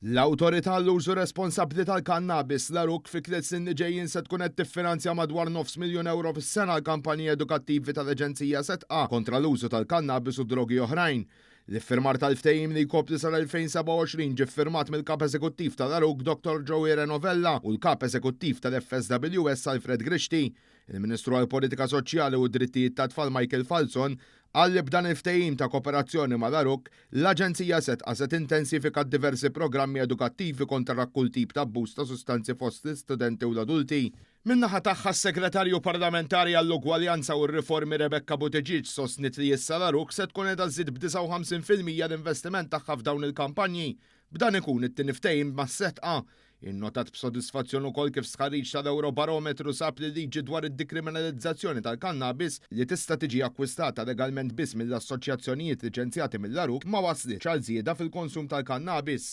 L-Awtorità għall-Użu Responsabbli tal-Kannabis, l-ARUC, fit-tliet snin li ġejjin se tkun qed tiffinanzja madwar nofs miljun ewro fis-sena għall-kampanji edukattivi tal-Aġenzija Sedqa kontra l-użu tal-kannabis u drogi oħrajn. L-iffirmar tal-ftehim li jkopri sal-2027 ġie ffirmat mill-Kap Eżekuttiv tal-ARUC Dottor Joey Renovella u l-Kap Eżekuttiv tal-FSWS Alfred Grixti. Il-Ministru għall-Politika Soċjali u d-Drittijiet tat-Tfal Michael Falzon qal li b'dan il-ftehim ta' koperazzjoni mal-ARUC, l-Aġenzija Sedqa se tintensifika d-diversi programmi edukattivi kontra kull tip ta' abbuż ta' sustanzi fost l-istudenti u l-adulti. Min-naħa tagħha s-Segretarju Parlamentari għall-Ugwaljanza u r-Riformi Rebecca Buttigieg sostniet li issa l-ARUC se tkun qiegħda żżid b'59% l-investiment tagħha f'dawn il-kampanji B'dan ikun it-tieni ftehim mas-Sedqa. Innotat b'sodisfazzjon ukoll kif stħarriġ tal-Ewrobarometru sab li l-liġi dwar id-dikriminalizzazzjoni tal-kannabis li tista' tiġi akkwistata legalment biss mill-assoċjazzjonijiet liċenzjati mill-ARUC ma wasslitx għal żieda fil-konsum tal-kannabis.